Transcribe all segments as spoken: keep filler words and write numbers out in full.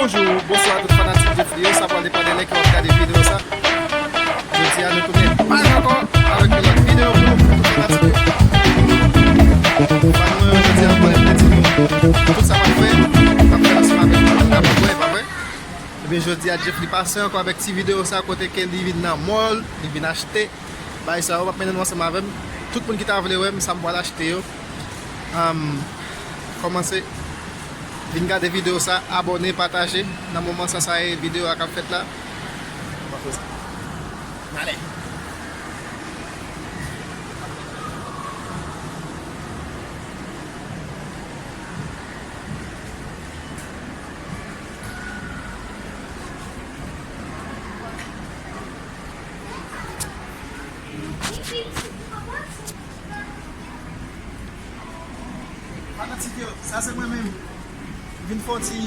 Bonjou, bonswa tout fanatik de videyo sa, pral depann de lè ke w ap gade videyo sa. Jodi a nou tounen pale ankò avèk yon lòt videyo pou nou, pou tout fanatik yo. Fan mwen yo, jodi a m konnen m te di nou tout sa m ap fè, m ap fè ansanm avèk nou, n ap wè, pa vre? Ebyen jodi a Jeffly pase ankò avèk ti videyo sa kote ke li vin nan mall, li vin achte. Bagay sa yo, m ap mennen nou ansanm avè m. Tout moun ki ta vle wè m, sa m pral achte yo. Am, kòmanse vin gade videyo sa, abòne, pataje. Nan moman sa, sa e videyo a k ap fèt la. N ale. Fanatik yo, sa se mwen menm. M vin fè yon ti,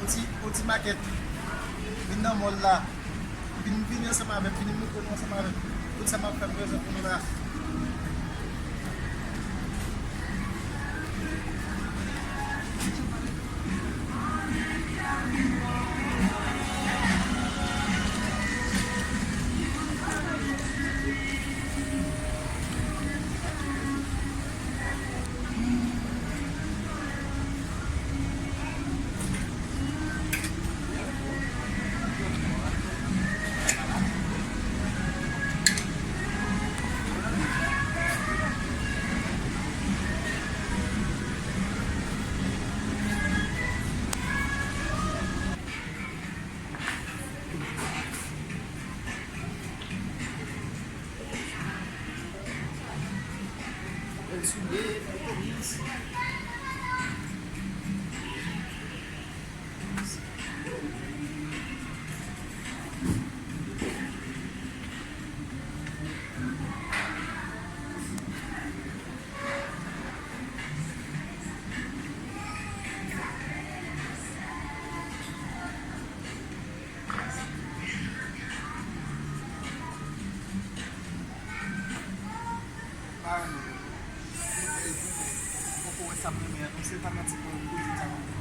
yon ti, yon ti makèt. M vin nan mall la. M vin, vini ansanm avè m, vini montre nou ansanm avè m. Tout sa m ap fè, m prezante nou la. Bèl soulye, bèl tenis. Poko wè sa m renmen an, m se fanatik mwen, m toujou di sa.